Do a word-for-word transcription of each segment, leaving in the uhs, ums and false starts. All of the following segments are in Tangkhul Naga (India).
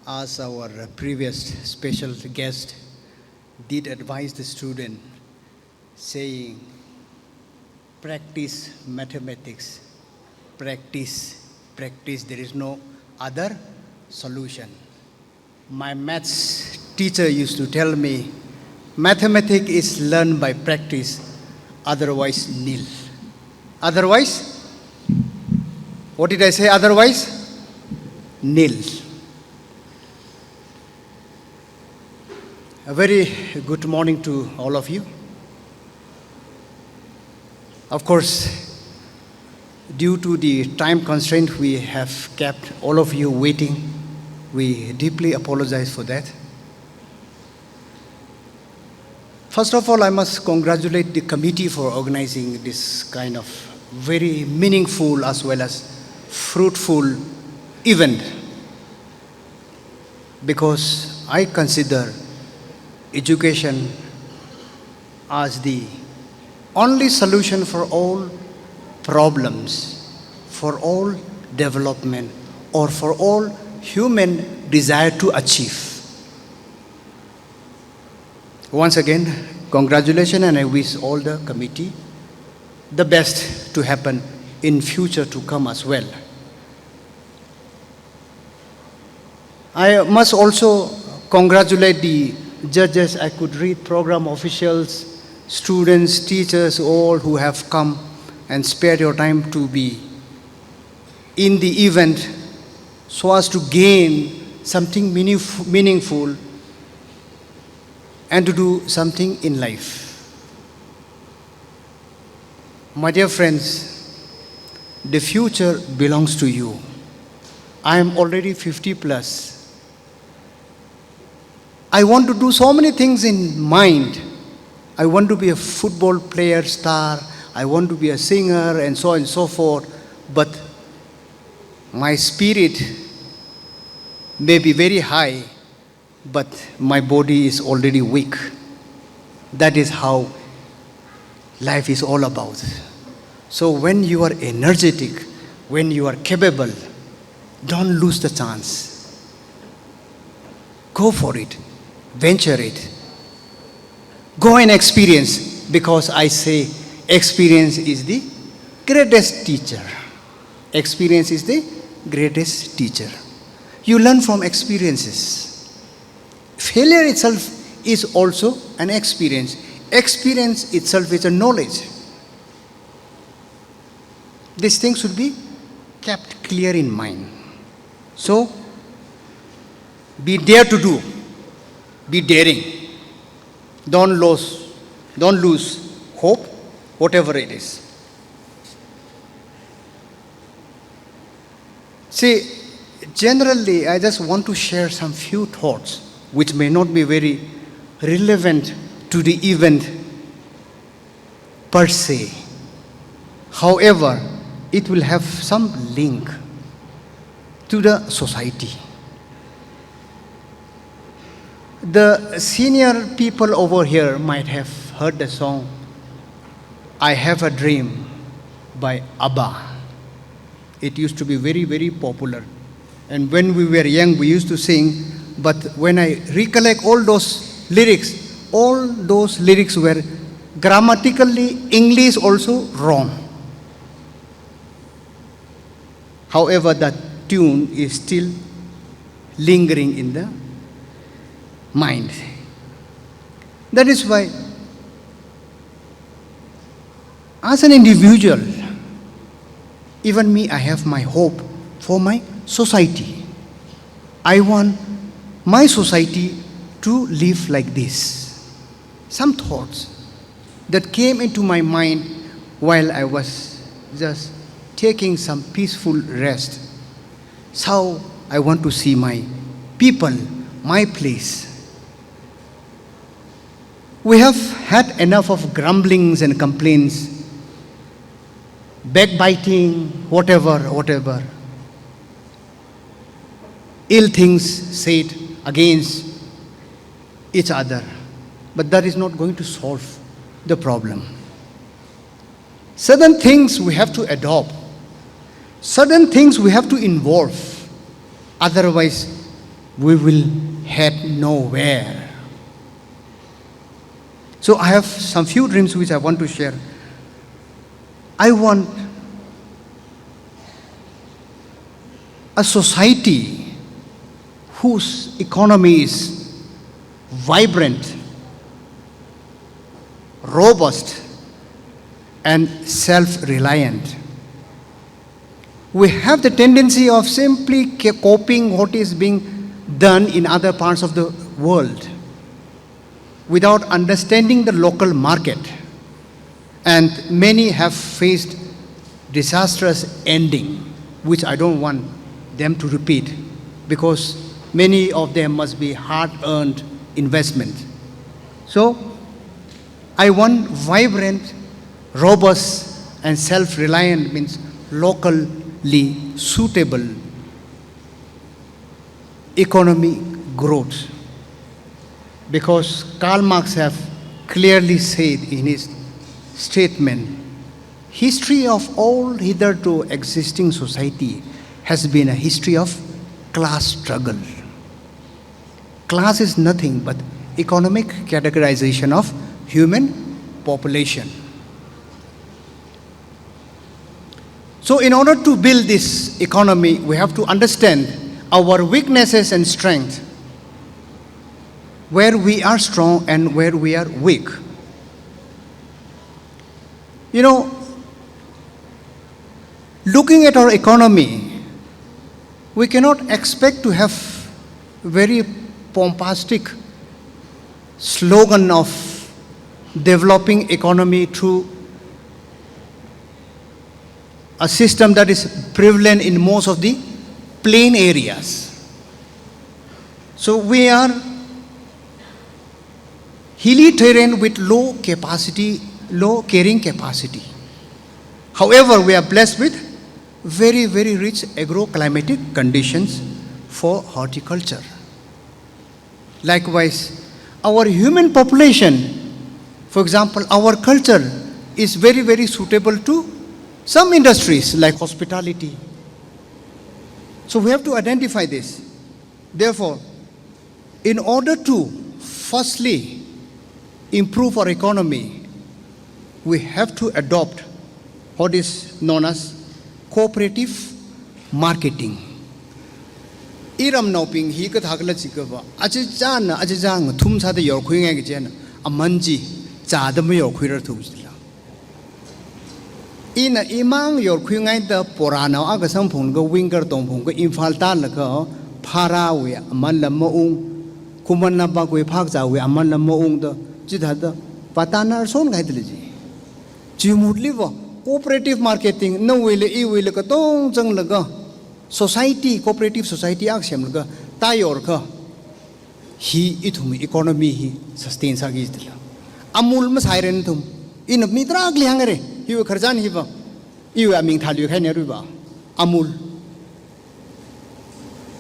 As our previous special guest did advise the student, saying, "Practice mathematics, practice, practice, there is no other solution." My maths teacher used to tell me, "Mathematics is learned by practice, otherwise nil." Otherwise, what did I say? Otherwise, nil. A very good morning to all of you. Of course, due to the time constraint, we have kept all of you waiting. We deeply apologize for that. First of all, I must congratulate the committee for organizing this kind of very meaningful as well as fruitful event, because I consider education as the only solution for all problems, for all development, or for all human desire to achieve. Once again, congratulations, and I wish all the committee the best to happen in future to come as well. I must also congratulate the judges. I could read program officials, students, teachers, all who have come and spared your time to be in the event so as to gain something meaningf-, meaningful and to do something in life. My dear friends, the future belongs to you. I am already fifty plus. I want to do so many things in mind. I want to be a football player star. I want to be a singer and so on and so forth. But my spirit may be very high, but my body is already weak. That is how life is all about. So when you are energetic, when you are capable, don't lose the chance. Go for it. Venture it. Go and experience, because I say experience is the greatest teacher. Experience is the greatest teacher. You learn from experiences. Failure itself is also an experience. Experience itself is a knowledge. This thing should be kept clear in mind. So, be dare to do, be daring. Don't lose, don't lose hope, whatever it is. See, generally, I just want to share some few thoughts which may not be very relevant to the event per se. However, it will have some link to the society. The senior people over here might have heard the song "I Have a Dream" by ABBA. It used to be very, very popular. And when we were young, we used to sing. But when I recollect all those lyrics, all those lyrics were grammatically English also wrong. However, that tune is still lingering in the mind. That is why, as an individual, even me, I have my hope for my society. I want my society to live like this. Some thoughts that came into my mind while I was just taking some peaceful rest. It's how I want to see my people, my place. We have had enough of grumblings and complaints, backbiting, whatever, whatever. Ill things said against each other. But that is not going to solve the problem. Certain things we have to adopt. Certain things we have to involve. Otherwise, We will head nowhere. So I have some few dreams which I want to share. I want a society whose economy is vibrant, robust, and self-reliant. We have the tendency of simply ca-, copying what is being done in other parts of the world without understanding the local market. And many have faced disastrous ending, which I don't want them to repeat, because many of them must be hard-earned investment. So, I want vibrant, robust, and self-reliant, means locally suitable economic growth. Because Karl Marx have clearly said in his statement, history of all hitherto existing society has been a history of class struggle. Class is nothing but economic categorization of human population. So in order to build this economy, we have to understand our weaknesses and strength, where we are strong and where we are weak. You know, looking at our economy, we cannot expect to have very bombastic slogan of developing economy through a system that is prevalent in most of the plain areas. So we are hilly terrain with low capacity, low carrying capacity. However, we are blessed with very, very rich agroclimatic conditions for horticulture. Likewise, our human population, for example, our culture is very, very suitable to some industries like hospitality. So we have to identify this. Therefore, in order to firstly improve our economy, we have to adopt what is known as cooperative marketing. Iramnaobing hi kathākhala jiakhava, achichāna achichā ngathum sāda yorkhuingai kajina, aman chi chāda mayorkhuirarthu jila. Ina imang yorkhuingaida poranao akha samphunglaga winger tongphunglaga Imphal tālaga pharāwui amanla maung, khuman lambagwui phakzāwui amanla maungda, chithāda vātānarson ngaidalei ji. Chimutliva cooperative marketing, nawuila iwuila katong zanglaga society, cooperative society akha semlaga tāyorkha, hi ithum economy hi sustain sāki jila. Amul masāhaira nathum. Ina mi tarākhali hānghaira. Hiwui khararchan hiva, iwui aming thāluikhaina ruiva. Amul.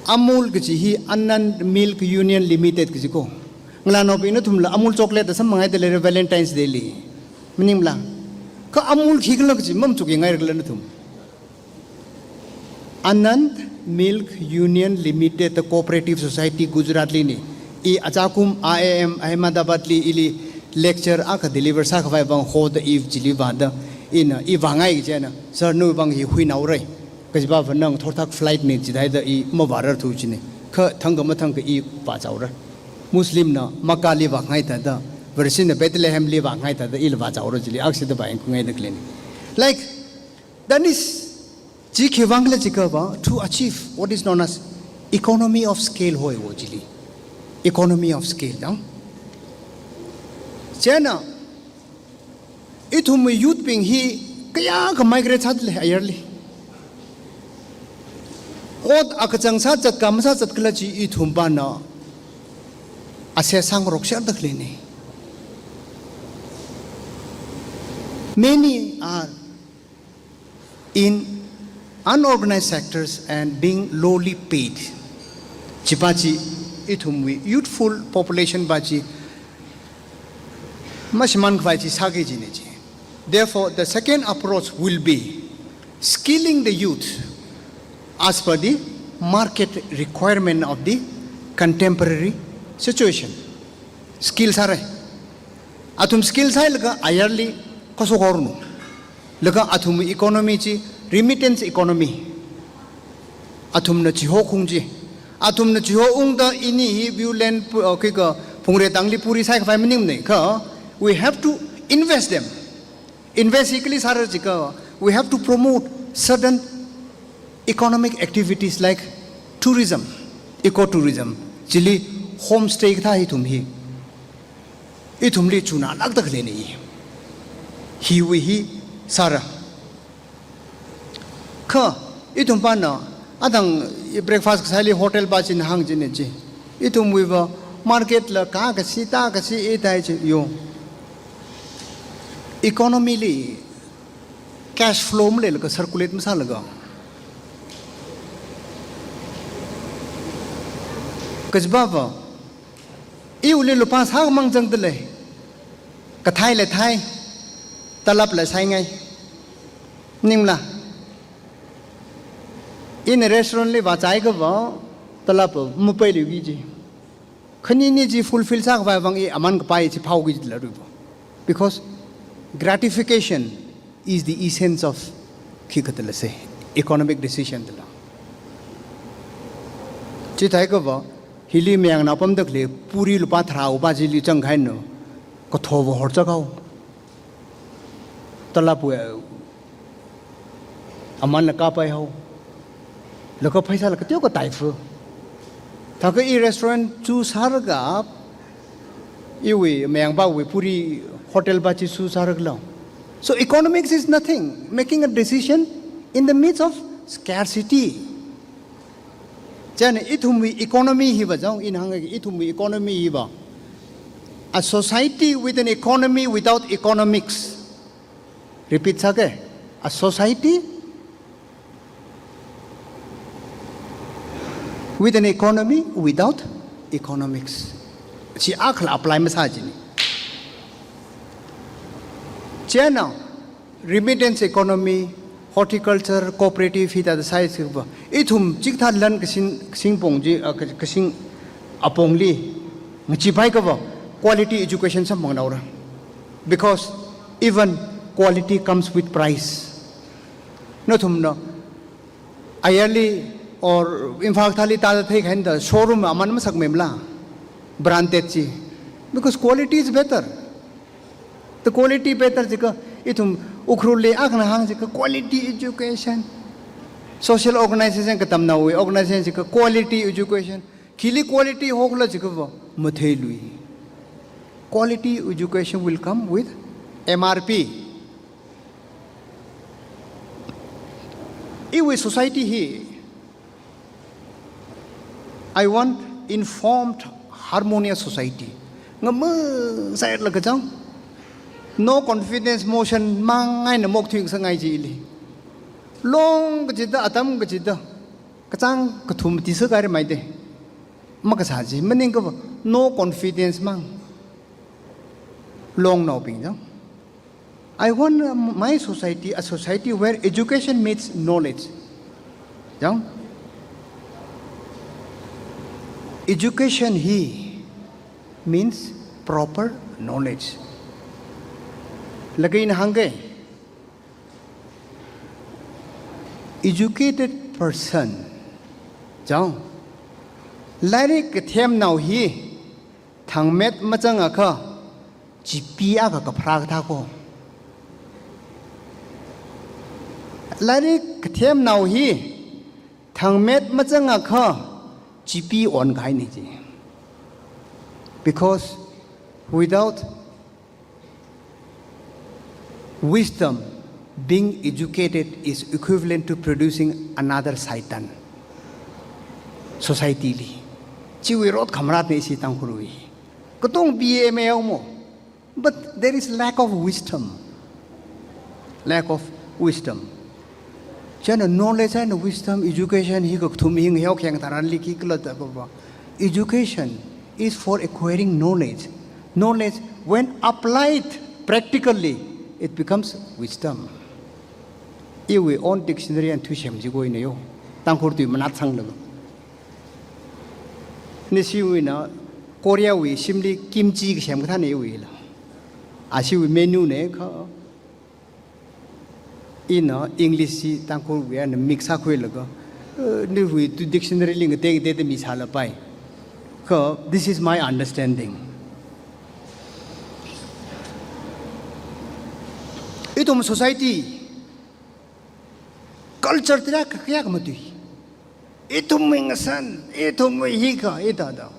Amul kaji hi Anand Milk Union Limited kaji ko. Ngalānaobing nathumla Amul chocolate da samphangngaida leira Valentine's Day li. Maningmala? Kha Amul khikhala kaji mamachukngairala nathum? Anand Milk Union Limited Cooperative Society Gujarat lina. I achākum I I M Ahmedabad li ili lecture akha deliver sākhavai vang hoda i chili vāda, ina i vāngai kajina, sir, nawui vang hi huinaorai. Kajiva nang thorthak flight na jihaida i mavārarthu jina. Kha thangkha mathangkha i vāchaora. Muslim na Makkah li vāngai thāda, Vareshi na Bethlehem li vāngai thāda, ila vāchaora chili, akha sāda vāyangkhuingaida khaleina. Like, that is, chi khiwuivangkhala jiakhava, to achieve what is known as economy of scale hoiwo chili. Economy of scale, no? Chieina, ithum youth bing hi kayākha migrate sādalei ayarli. Ot akachang sāzat kha masāzat khala chi ithum pāna asesang rokshar da khaleina. Many are in unorganized sectors and being lowly paid. Chipa chi ithumwui youthful population pa chi mashimānkhavai chi sāki jina chi. Therefore, the second approach will be skilling the youth as per the market requirement of the contemporary situation. Skill sāra. Athum skill sāhailaga ayarli kashok hornu. Laga athum economy chi remittance economy. Athumna chiho khung chi. Athumna chiho ungda ini hi viewland pu-, uh, kika phungre tangli puri sākhavai maningmana kha. We have to invest them. Invest hi kali sāra jiakha, we have to promote certain economic activities like tourism, ecotourism. Chili homestay kathā hi ithum hi. Ithumli chunalākda khaleina. Hiwui hi sāra. Kha, ithum pana, athang breakfast kasāli hotel pa china hāng china chi. Ithumwui va market la ka kasi ta kasi e tai chi yo. Economy li cash flow maleilaga circulate masālaga. Kajiva va, iwuili lupā sākhamang zangda lei. Kathei la thei, talap la saingai. Maningmala? Ina restaurant li vāchai kha va, talap mapailuiki ji. Khanini chi fulfill sākhavai vang i aman kapai chi phaoki jila ruibo. Because gratification is the essence of khi kathāla se, economic decision dala. Chithākha va, hili mayangna pamda khalei puri lupā tharā upa chili changkhaina, kathāva horchak hao. Talap wui amanla kapai hao. Laga pheisāla kateo katai fu. Thākha i restaurant chu sālaga, iwui mayangpawui puri hotel pa chi chu sālaga lo. So economics is nothing. Making a decision in the midst of scarcity. Chieina ithumwui economy hi va jang, ina hānga ithumwui economy hi va. A society with an economy without economics. Repeat sāke. A society with an economy without economics. Chi akhala apply masā jina. Chieina, remittance economy, horticulture, cooperative, hithāda sāi siva. Ithum chikathā lan kasing, kasing pong chi, ah, ka-, kasing apongli ngacheepai kha va, quality education samphang naora. Because even quality comes with price. Nathumna ayarli or Imphal thāli tāda theikhanida showroom aman masakmemala, branded chi. Because quality is better. The quality better jiakha, ithum Ukhrulli akhana hāng jiakha quality education. Social organization katamnaowui organization jiakha quality education. Khili quality hokhala jiakha va matheilui. Quality education will come with M R P. Iwui society hi, I want informed, harmonious society. Ngamang sālaga chang, no confidence motion mang eina mokthui ngasangai chili. Long kachida, atam kachida, kachāng kathum tisa kari maida. Makasā chi, maningkha va, no confidence mang. Longnaobing chang. I want, uh, my society, a society where education meets knowledge. Chang? Education hi means proper knowledge. Laga ina hāngke, educated person, chang, lairik kathemnao hi thangmet machangakha, chipi akha kapharā kathā ko. Lairik kathemnao hi thangmet machangakha, chipi onkahaina ji. Because without wisdom, being educated is equivalent to producing another Satan. Society li. Chiwui rot khamratna ishi Tangkhulwui. Katonga B A M A haomo. But there is lack of wisdom. Lack of wisdom. Chieina knowledge and wisdom, education hi kathum hi ngahao kheng tharanli khikhala da kava. Education is for acquiring knowledge. Knowledge, when applied practically, it becomes wisdom. Iwui own dictionary and thuisem chi koina yo. Tangkhul tui manat sanglaga. Nashiwuina Korea wui shimli kimchi kasem kathāna iwuila. Ashiwui menu na kha. Ina English chi Tangkhulwui eina mix sākhuilaga, eh, nawui tu dictionary li ngatei ngatei da misālapai. Kha, this is my understanding. Ithum society, culture tira kayākha matui. Ithumwui ngasān, ithumwui hikha, hithāda.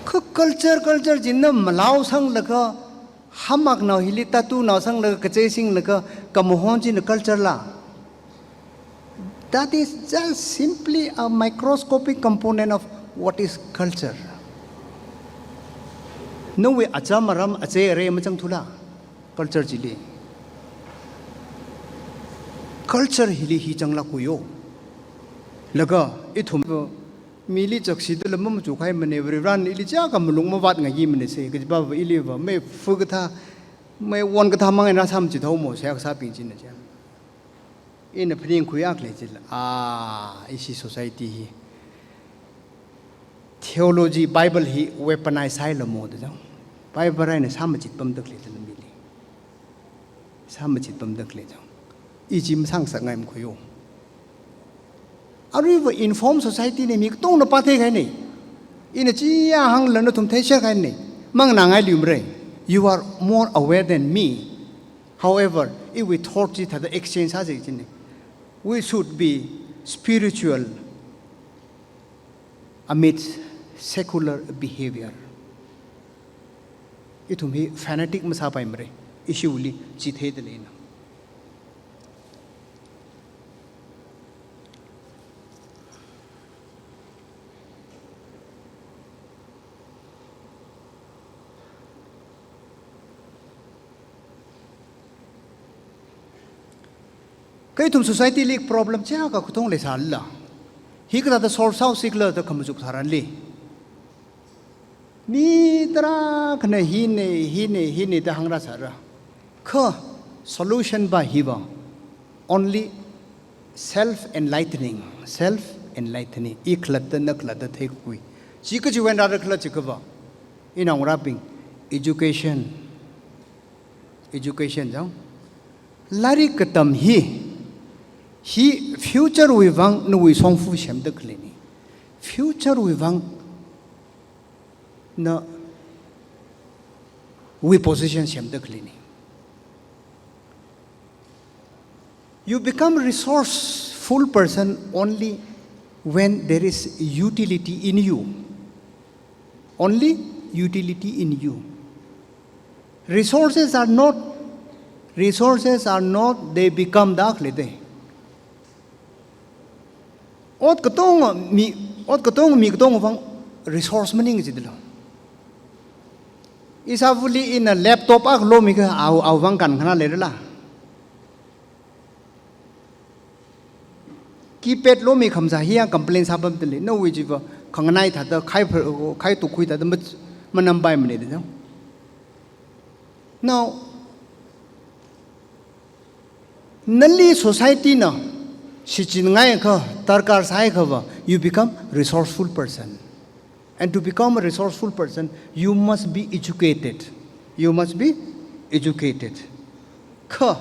Kha culture, culture china malao sanglaga, hamaknao hili tattoo nao sanglaga, kachei singlaga, kamahon china culture la. That is just simply a microscopic component of what is culture. Nawui acham aram, achei arei machangthula. Culture chili. Culture hili hi changlākuyo. Laga, ithum mili chakshida lam machukhaimana, Varivarana ili chiyākha malung mavātngaimana se, kajiva iliva, mei fu kathā, mei won kathā mang eina sāmachithao mo, seihā kasābing china chi. Ina phaningkhui akha lei chila, ah, ishi society hi. Theology, Bible hi weaponize sāhaila mo da chang. Bible eina sāmachit pamda khalei chila mili. Sāmachit pamda khalei chang. I chi masāngasakngai makhuiyo. Aruiva informed society na mi katongna pāthei kahaina. Ina chiyākha hāngla nathum theishap kahaina. Manganāngai liumara. You are more aware than me. However, iwui thought chi thāda exchange sāsa china. We should be spiritual amidst secular behavior. Ithum hi fanatic masāpaimara, ishiwuili chitheida leina. Kha ithum society li problem chiyākha kathong leisālala, hikathāda solve sāhaosikhala da khamachuk tharanli, mi tarākhana hina, hina, hina da hāngrāsāra. Kha solution va hiva, only self-enlightening, self-enlightening. I khalatta, na khalatta theikakhui. Chi kachiwui eina rāra khala chiakhava, inaongarābing, education, education chang. Lairik katam hi, hi future wui vang nawui shongfa semda khaleina. Future wui vang nawui position semda khaleina. You become resourceful person only when there is utility in you. Only utility in you. Resources are not, resources are not, they become da khaleida. Ot katonga mi, ot katonga mi katonga vang resource maning jidalo. Ishāvali ina laptop akha lomiakha awui, awui vang kankhana leirala. Keypad lomi khamsa hiya complain sāpamda lei. Nawui chiva khanganai thāda khai phar, khai tukkhui thāda ma, manampai mane da. Now, nali society na shichinngaiakha, darkar sāhaiakhava, you become resourceful person. And to become a resourceful person, you must be educated. You must be educated. Kha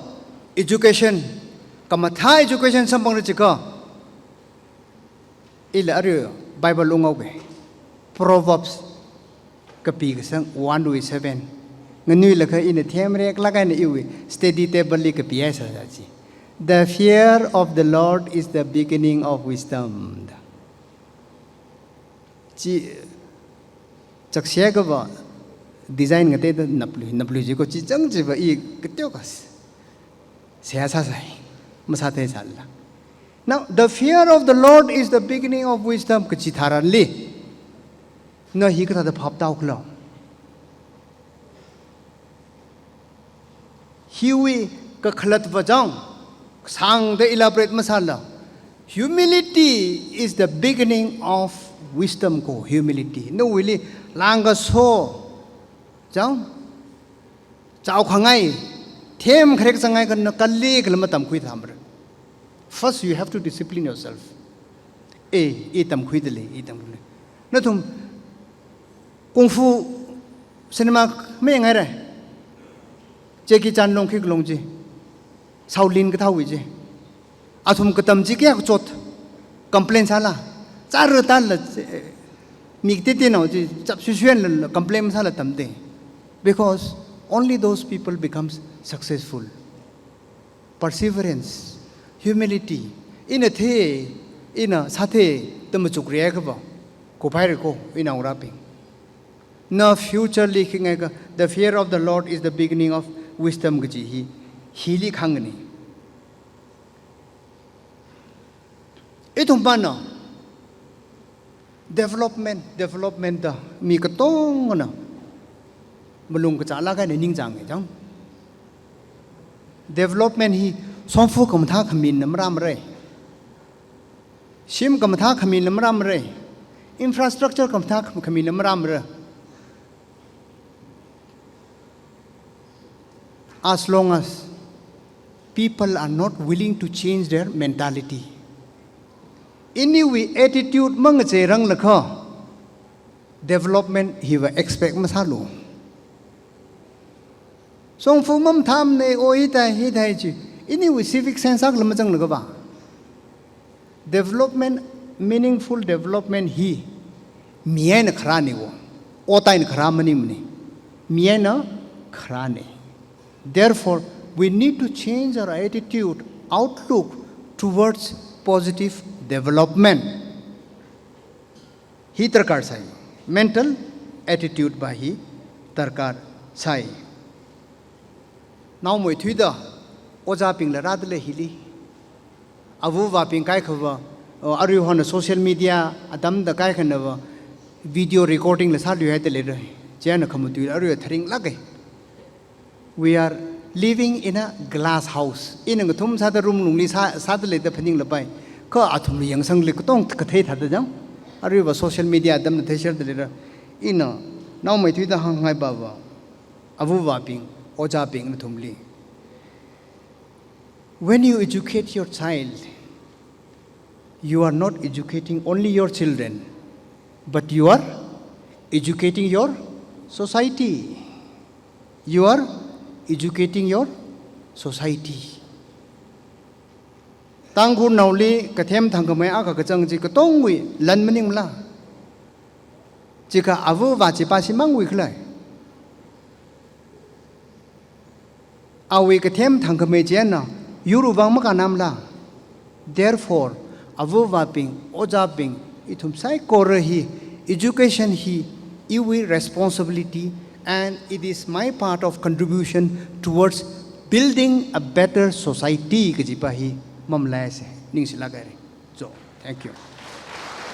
education, khamathā education samphangra chiakha, ila arui Bible unghaoga. Proverbs kapi kasang one wui seven. Nganuilakha ina themreklāk eina iwui study table li kapihaisa chi. "The fear of the Lord is the beginning of wisdom." Chi chakshekava design ngateida naplui, naplui jiko chi chang chiva i kateokha seihā sāsai, masātheisālala. Now, "The fear of the Lord is the beginning of wisdom" kachi tharanli, na hikathāda phap tāhaokhala? Hiwui kakhalatva chang, sāngda elaborate masālala, "Humility is the beginning of wisdom" ko, humility. Nawuili langkaso chang, chaokhangai, themkharek zangngai kha na kali kala matamkhui thamra. First, you have to discipline yourself. E, i tamkhuidalei, i tamkhuidalei. Nathum kung fu cinema mayanghaira. Jackie Chan long khikha long chi. Shaolin kathāwui chi. Athum katam chi kayākha chot. Complain sāla. Chara tala, eh, mi kateoteonao chi chap shuishuiyanla complain sāla tamde. Because only those people becomes successful. Perseverance, humility, ina thei, ina sāthei da machukriya kaba, kuphaira ko, inaorabing. Na future li khingaikha, "The fear of the Lord is the beginning of wisdom" kaji hi, hili khangani. Ithum pana development, development da mi katongana malung kachālāk eina ningchānga chang. Development hi shongfa khamathā khaminna marāmara. Shim khamathā khaminna marāmara. Infrastructure khamathā kham-, khaminna marāmara. As long as people are not willing to change their mentality, iniwui attitude mangacheiranglaga, development hiva expect masālu. Shongfa mamathāmana, o hithai, hithai chi. Iniwui civic sense akhala mazanglaga va. Development, meaningful development hi mi eina kharāna wo. Ot eina kharā maningmana. Mi eina kharāna. Therefore, we need to change our attitude, outlook towards positive development. Hi darkar sai. Mental attitude pa hi darkar sai. Naomeithuida ojābingla rādalei hili. Avāva̱bing kaikhava, uh, aruihon social media atamda kaikhanava video recording la sāluihaida leira. Chieina khamatui arui tharinglāka. We are living in a glass house. Ina ngathum sāda room lungli sā, sāda leida phaninglapai. Kha athumli yangsangli katong kathei thāda chang. Aruiva social media atamna theishāda leira. Ina naomeithuida hāngngai pava, avāva̱bing, ojābing nathumli. When you educate your child, you are not educating only your children, but you are educating your society. You are educating your society. Tangkhulnaoli kathem thangkhamei akha kachang chi katongwui lan maningmala? Chikha avāva̱ chi pa shimāngwui khala? Awui kathem thangkhamei chieina yur vang makānmala? Therefore, avāva̱bing, ojābing, ithum saikora hi, education hi iwui responsibility, and it is my part of contribution towards building a better society kaji pa hi mamalaisa. Ningshilāk haira. So, thank you.